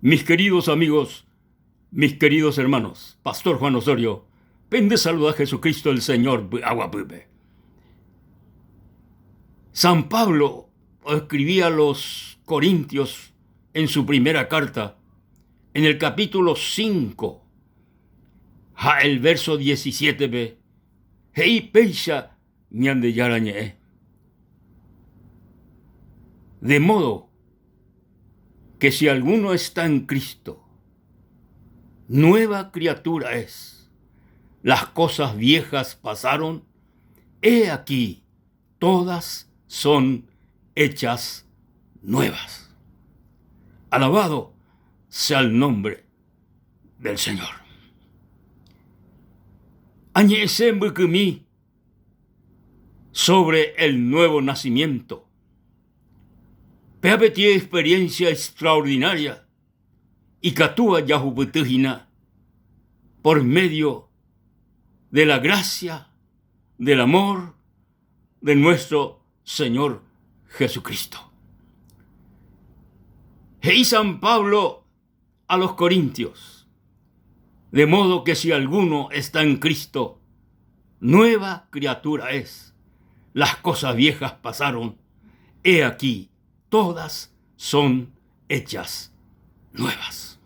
Mis queridos amigos, mis queridos hermanos, Pastor Juan Osorio, pende saluda Jesucristo el Señor py'aguapýpe. San Pablo escribía a los Corintios en su primera carta, en el capítulo 5, ha el verso 17-pe, he'i péicha Ñandejára Ñe'ẽ. De modo que si alguno está en Cristo, nueva criatura es. Las cosas viejas pasaron, he aquí, todas son hechas nuevas. Alabado sea el nombre del Señor. Añe'ẽse mbykymi sobre el nuevo nacimiento. Péva peteĩ experiencia extraordinaria ikatúva jahupyty hína por medio de la gracia, del amor de nuestro Señor Jesucristo. He'i San Pablo a los Corintios, de modo que si alguno está en Cristo, nueva criatura es. Las cosas viejas pasaron, he aquí, todas son hechas nuevas.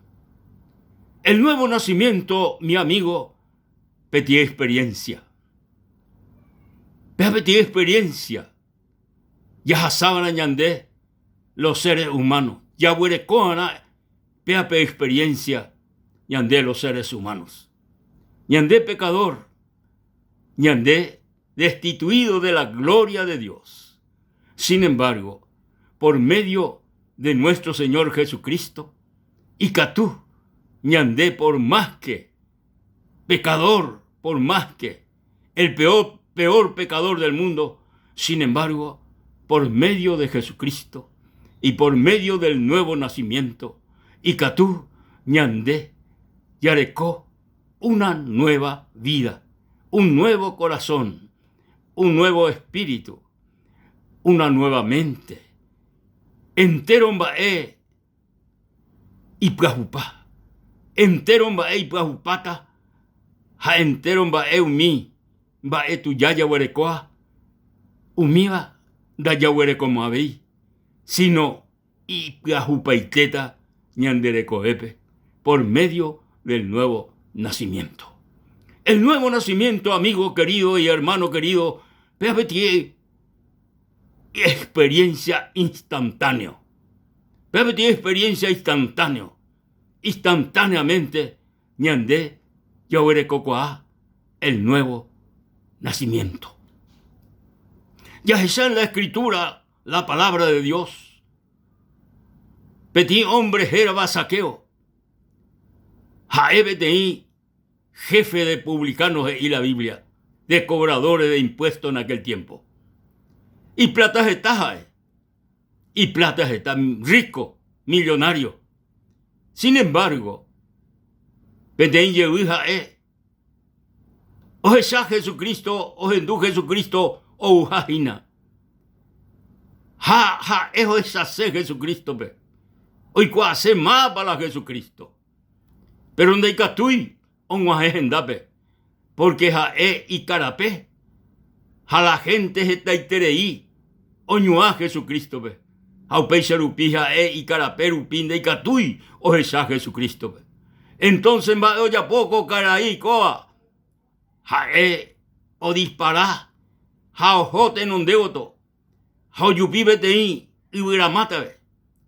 El nuevo nacimiento, mi amigo, peteĩ experiencia. Péva peteĩ experiencia jahasáva'erã ñande los seres humanos. Jaguerekova'erã péva pe experiencia ñande los seres humanos. Ñande pecador, ñande destituido de la gloria de Dios. Sin embargo, por medio de nuestro Señor Jesucristo, ikatu ñande por más que pecador, por más que el peor, peor pecador del mundo, sin embargo, por medio de Jesucristo y por medio del nuevo nacimiento, ikatu ñande jareko una nueva vida, un nuevo corazón, un nuevo espíritu, una nueva mente. Entéro mba'e ipyahupa, entéro mba'e ipyahupáta ha entéro mba'e umi mba'e tuja jaguerekóva, umíva ndajaguerekomo'ãvéi, síno ipyahupaitéta ñande rekovépe por medio del nuevo nacimiento. El nuevo nacimiento, amigo querido y hermano querido, péva peteĩ experiencia instantáneo. Péva peteĩ experiencia instantáneo. Instantáneamente ñande jaguerekokuaa el nuevo nacimiento. Jahecha en la escritura la palabra de Dios. Peteĩ hombre hérava Zaqueo, ha'e peteĩ jefe de publicanos he'i la Biblia, de cobradores de impuestos en aquel tiempo. Iplata heta ha'e, iplata heta, rico, millonario. Sin embargo, peteĩ jevy ha'e ohecha Jesucristo, ohendu Jesucristo ouha hína. Ha ha'e ohechase Jesucristo-pe, oikuaase mávapa la Jesucristo. Péro ndaikatúi og̃uahẽ hendápe, pórke ha'e ikarape ha la hénte hetaiterei oñuã Jesucrístope. Ha upéicha rupi ha'e ikarape rupi ndaikatúi ohecha Jesucrístope. Entónse mba'e ojapo ko karai kóva? Ha'e odispara ha oho tenonde gotyo ha ojupi peteĩ yvyramátape,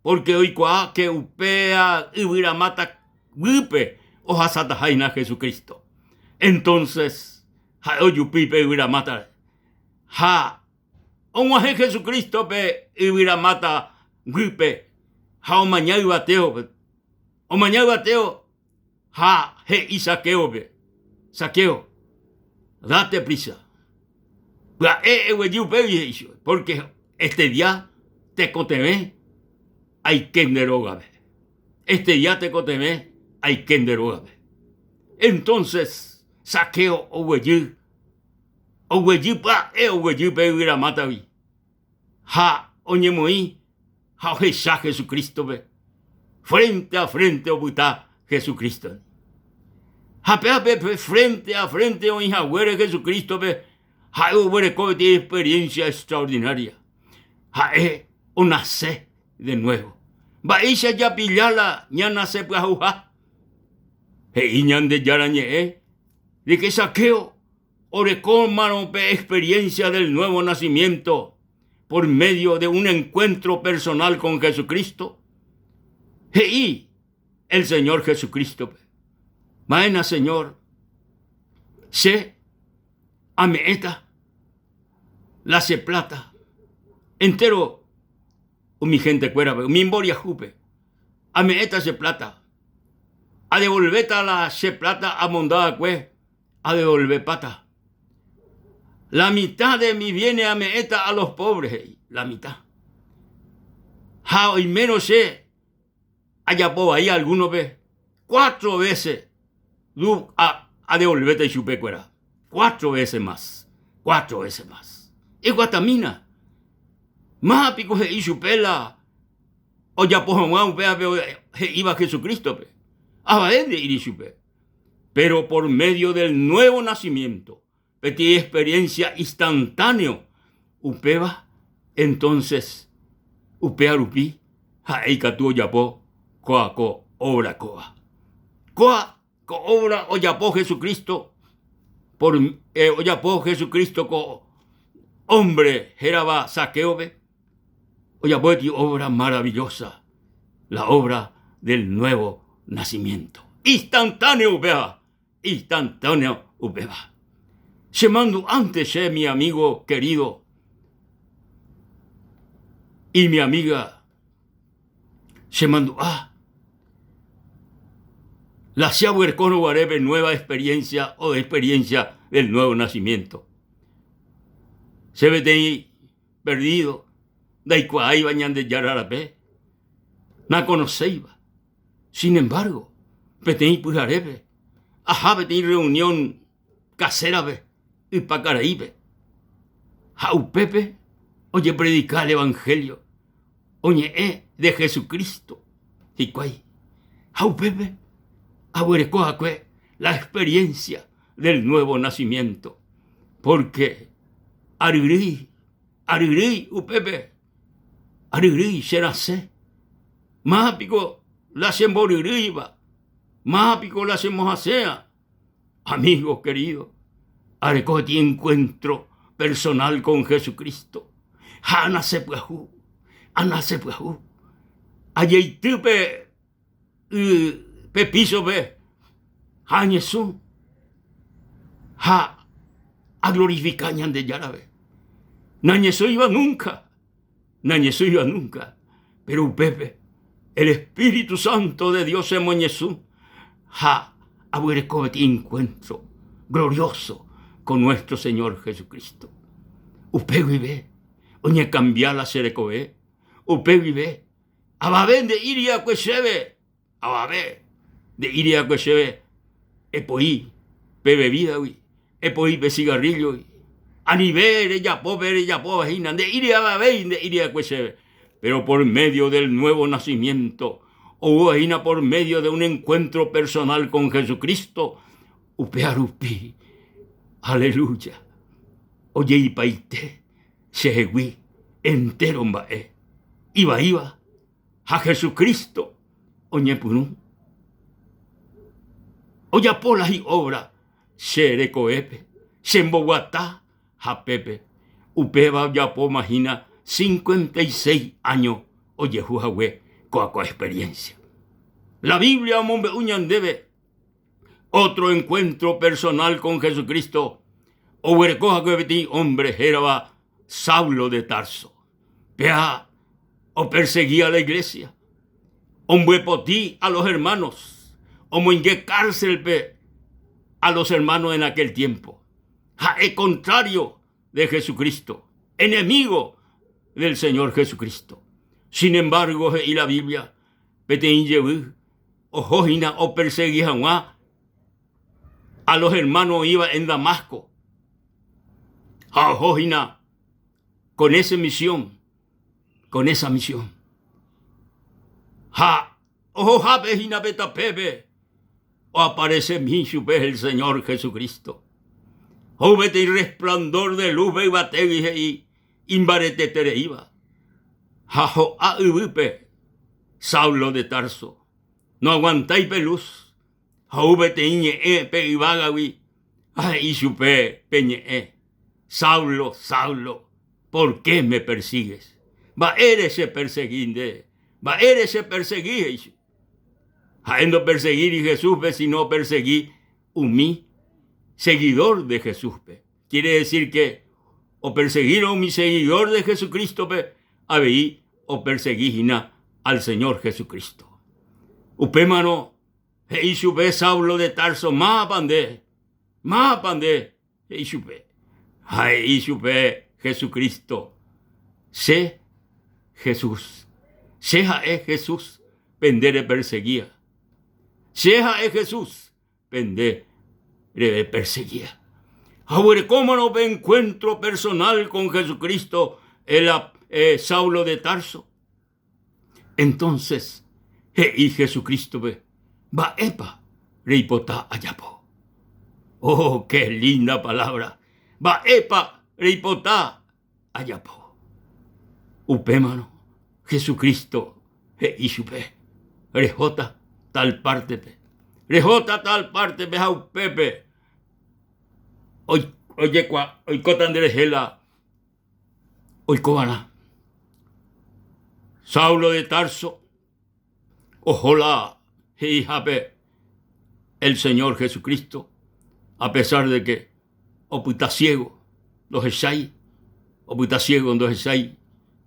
pórke oikuaa ke upéa yvyramáta guýpe ohasataha hína Jesucristo. Entonces ha'e ojupi pe yvyramátare ha og̃uahẽ Jesucristo pe yvyramáta guýpe ha omaña yvatéope, omaña yvateo Ha he'i Zaquéope, Zaqueo, date prisa, pya'e eguejy upégui, he'i chupe, pórke este día tekotevẽ aike nde rógape. Este día tekotevẽ aike nde rógape. Entonces Zaqueo oguejy, oguejy pya'e oguejy pe yvyramátagui ha oñemoĩ ha ohecha Jesucrístope. Frente a frente opyta Jesucristo. Ha pévape pe frente a frente oĩ haguére Jesucristo-pe, ha'e oguereko peteĩ experiencia extraordinaria. Ha'e onase de nuevo. Mba'éicha japilla la ñanase pyahuha? He'i Ñandejára Ñe'ẽ de que Zaqueo orekómarõ pe experiencia del nuevo nacimiento por medio de un encuentro personal con Jesucristo, he'i el Señor Jesucristo-pe, Ma'éna Señor, che ame'ẽta la che plata entero umi hentekuérape, umi mboriahúpe, ame'ẽta che plata, adevolvéta la che plata amonda va'ekue, adevolvepáta. La mitad de mi bienes ame'ẽta a los pobres, he'i, la mitad. Ha oimérõ che ajapo vai alguno-pe, cuatro veces adevolvéta ichupekuéra. Cuatro veces más, cuatro veces más. Eguatamína. Máva piko he'i chupe la ojapo hag̃ua upévape he'íva Jesucristo-pe? Avave nde'íri chupe. Pero por medio del nuevo nacimiento, peteĩ experiencia instantáneo, upéva entonces upéva rupi ha'e ikatu ojapo kóa ko obra kóva. Kóa ko obra ojapo Jesucristo por eh, ojapo Jesucristo ko hombre hérava Zaqueo-pe, ojapo peteĩ obra maravillosa, la obra del nuevo nacimiento. Instantáneo upéva, instantáneo upéva. Che mandu'ánte che mi amigo querido y mi amiga, che mandu'a la che aguerekórõ guare pe nueva experiencia o experiencia del nuevo nacimiento. Che peteĩ perdido, ndaikuaáiva Ñandejára rape, nakonoséiva. Sin embargo, peteĩ pyharépe, aha peteĩ reunión casérape, Ypakaraípe, ha upépe ojepredika el Evangelio, oñe'ẽ de Jesucristo hikuái. Ha upépe aguereko va'ekue la experiencia del nuevo nacimiento, porque aryrýi, aryrýi upépe, aryrýi che rasẽ, máva piko la chemboryrýiva, máva piko la chemohasẽva, amigo querido, areko peteĩ encuentro personal con Jesucristo, ha anase pyahu, anase pyahu, ajeity pe y pe písope ha añesũ ha aglorifika Ñandejárape. Nañesũiva núnka, nañesũiva núnka, péro upépe el Espíritu Santo de Dios chemoñesũ ha aguereko peteĩ encuentro glorioso con nuestro Señor Jesucristo. Upe guive oñekambia la che rekove, upe guive Avave nde'íri va'ekue chéve, avave nde'íri va'ekue chéve, Epoi pe vevídagui, epoi pe sigarríllogui, anive rejapo pe rejapóva hína, nde'íri avavéi nde'íri va'ekue chéve. Péro por médio del nuévo nasimiénto, oúva hína por médio de un enkuéntro personál kon Jesucristo, upéva rupi, alelúja, ojeipaite chehegui entéro mba'e ivaíva ha Jesucristo oñepyrũ ojapo la hi'óbra che rekovépe, chemboguata hapépe. Upéva ojapóma hína 56 áño ojehu hague ko'ã ko experiencia. La Biblia omombe'u ñandéve Otro encuentro personal con Jesucristo oguereko hague peteĩ hombre hérava Saulo de Tarso. Péa operseguía la iglesia, ombyepoti a los hermanos, omoinge cárcelpe a los hermanos en aquel tiempo. Ha'e contrario de Jesucristo, enemigo del Señor Jesucristo. Sin embargo, he'i la Biblia, peteĩ jevy oho hína opersegui hag̃ua a los hermanos oĩva en Damasco. Ha oho hína con ese misión, con esa misión. Ha. Ohohápe hína pe tapépe, oaparesemi chupe el Señor Jesucristo. Ou peteĩ resplandor de luz pe yvatégui he'i imbaretetereíva ha ho'a yvýpe Saulo de Tarso. Noaguantái pe luz ha ou peteĩ ñe'ẽ pe yvágagui ha he'i chupe pe ñe'ẽ, Saulo, Saulo, por qué me persigues? Mba'ére chepersegui nde? Mba'ére chepersegui? he'i chupe. Ha'e ndopersegíri Jesúspe, sino opersegui umi seguidor de Jesúspe. Quiere decir que opersegírõ umi seguidor de Jesucrístope, avei opersegui hína al Señor Jesucristo. Upémarõ he'i chupe Saulo de Tarso, Mávapa nde? Mávapa nde? He'i chupe. Ha he'i chupe Jesucristo, Che Jesús. Che ha'e Jesús pende reperseguía. Che ha'e Jesús pende reperseguía. Ha oguerekómarõ pe encuentro personal con Jesucristo el eh, Saulo de Tarso, Entonces he'i Jesucrístope, Mba'épa reipota ajapo? Oh, qué linda palabra! Mba'épa reipota ajapo? Upémarõ Jesucristo he'i chupe, Rehóta tal pártepe, rehóta tal pártepe ha upépe oikóta nderehe la oikova'erã. Saulo de Tarso oho la he'ihápe el Señor Jesucristo, a pesar de que opyta ciego, ndohechái, opyta ciego, ndohechái.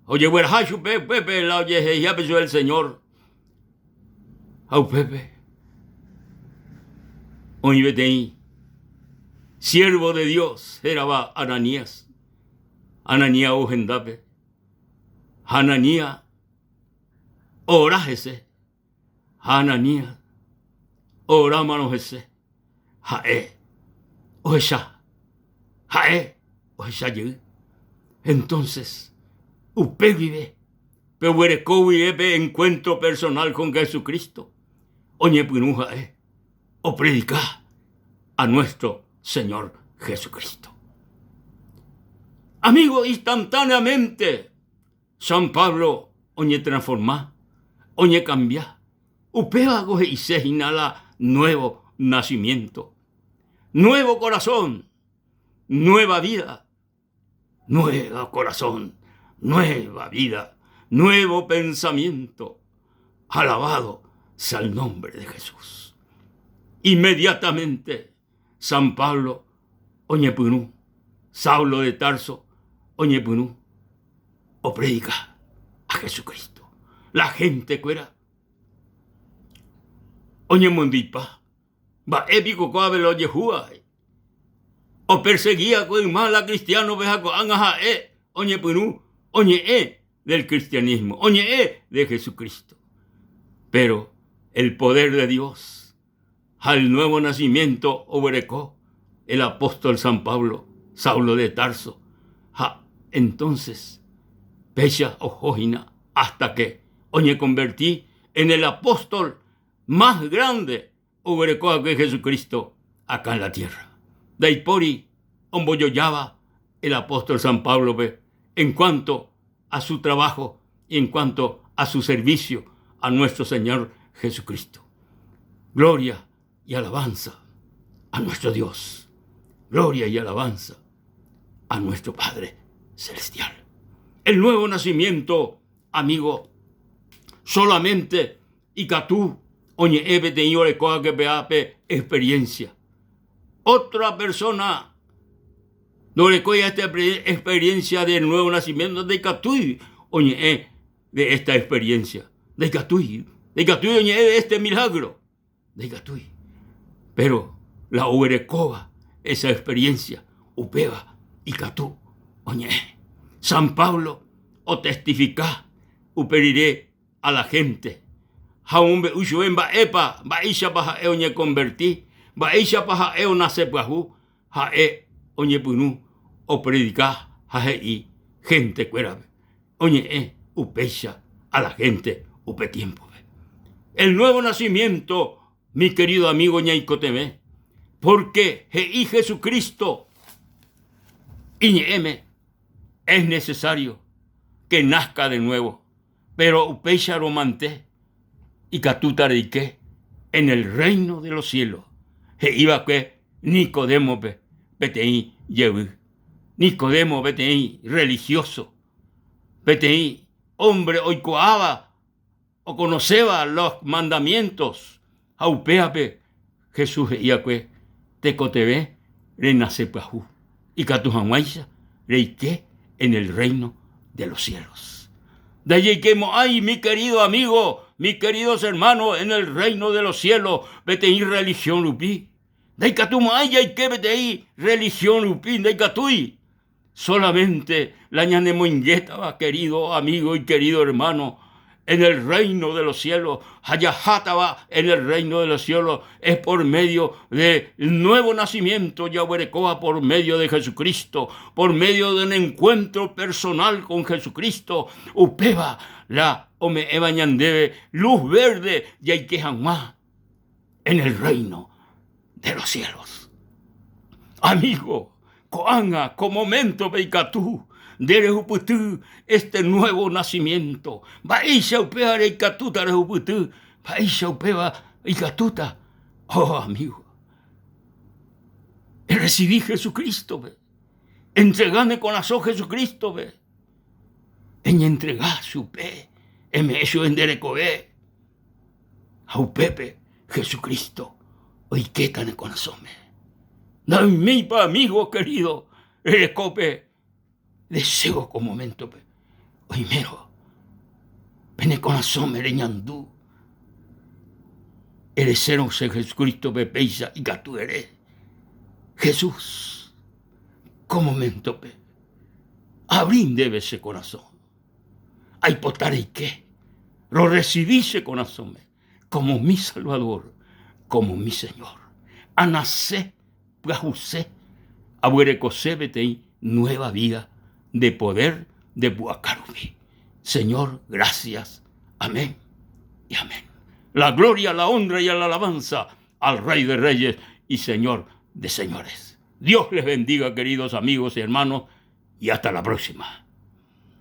Ojegueraha chupe upépe la ojehe'ihápe chupe el Señor. Ha upépe oĩ peteĩ siervo de Dios hérava Ananías. Ananías ou hendápe. Ha Ananías ora hese. Ha Ananías orámarõ hese, ha'e ohecha. Ha'e ohecha jey. Entonces, upe guive Peguereko guive pe encuentro personal con Jesucristo, oñepyrũ ha'e opredika a nuestro Señor Jesucristo. Amigo, instantáneamente San Pablo oñetransforma, oñekambia. Upévago he'ise hína la nuevo nacimiento, nuevo corazón, nueva vida. Nuevo corazón, nueva vida, nuevo pensamiento. Alabado sea el nombre de Jesús. Inmediatamente San Pablo oñepyrũ, Saulo de Tarso oñepyrũ opredica a Jesucristo. La gente kuéra oñemondyipa. Mba'e piko ko'ápe la ojehúva? Opersegía ko yma la cristiano-pe ha ko'ág̃a ha'e oñepyrũ oñe'ẽ del cristianismo, oñe'ẽ de Jesucristo. Pero el poder de Dios ha el nuevo nacimiento oguereko el apóstol San Pablo, Saulo de Tarso, ha entonces péicha oho hína hasta que oñekonverti en el apóstol más grande oguereko va'ekue Jesucristo acá en la tierra. Ndaipóri ombojojáva el apóstol San Pablo-pe en cuanto a su trabajo y en cuanto a su servicio a nuestro Señor Jesucristo. Gloria y alabanza a nuestro Dios. Gloria y alabanza a nuestro Padre Celestial. El nuevo nacimiento, amigo, solamente Ikatu oñe'ẽ peteĩ orekóva ke pe'a pe experiencia. Otra persona ndorekói esta experiencia de nuevo nacimiento ndaikatúi oñe'ẽ de esta experiencia. Ndaikatúi, ndaikatúi oñe'ẽ de este milagro. Ndaikatúi. Pero la oguerekóva esa experiencia, upéva ikatu oñe'ẽ. San Pablo otestifika upe rire a la hénte ha omombe'u chupe mba'épa, mba'éichapa ha'e oñekonverti, mba'éichapa ha'e onase pyahu, ha'e oñepyrũ opredika ha he'i hentekuérape, oñe'ẽ upéicha a la hénte upe tiémpope. El nuevo nacimiento, mi querido amigo ñaikotevẽ, porque he'i Jesucristo iñe'ẽme, es necesario que nazca de nuevo, pero upéicharõ mante ikatúta reike en el reino de los cielos, he'i va'ekue Nicodémope peteĩ jevy. Nicodemo peteĩ religioso, peteĩ hombre oikuaáva okonoséva los mandamientos ha upévape Jesús he'i va'ekue tekotevẽ renase pyahu ikatu hag̃uáicha reike en el reino de los cielos. Ndajeikemo'ãi mi querido amigo, mi queridos hermanos en el reino de los cielos peteĩ religión rupi. Ndaikatumo'ãi jaike peteĩ religión rupi, ndaikatúi. Solamente la ñanemoingétava, querido amigo y querido hermano, en el reino de los cielos, ha jahátava en el reino de los cielos, es por medio de nuevo nacimiento jaguerekóva por medio de Jesucristo, por medio de un encuentro personal con Jesucristo, upéva la ome'ẽva ñandéve luz verde jaike hag̃ua en el reino de los cielos. Amigo, ko'ág̃a ko moméntope ikatu nde rehupyty este nuevo nacimiento. Mba'éicha upéva reikatúta rehupyty? Mba'éicha upéva ikatúta? Oh, amigo, erresivi Jesucrístope, entrega ne korasõ Jesucrístope, eñentrega chupe, eme'ẽ chupe nde rekove. Ha upépe Jesucristo oikéta ne korasõme. Naiméipa amigo querido rekópe deseo ko moméntope oimérõ pene korasõme reñandu eresérõ che Jesucrístope péicha ikatu ere, Jesús, ko moméntope aavri ndéve che korasõ. Aipota reike, rorresivi che korasõme kómo mi Salvador, kómo mi Señor. Anase pyahuse, aguerekose peteĩ nueva vida nde poder, nde pu'aka rupi. Señor, gracias. Amén y amén. La gloria, la honra y la alabanza al Rey de Reyes y Señor de Señores. Dios les bendiga, queridos amigos y hermanos, y hasta la próxima.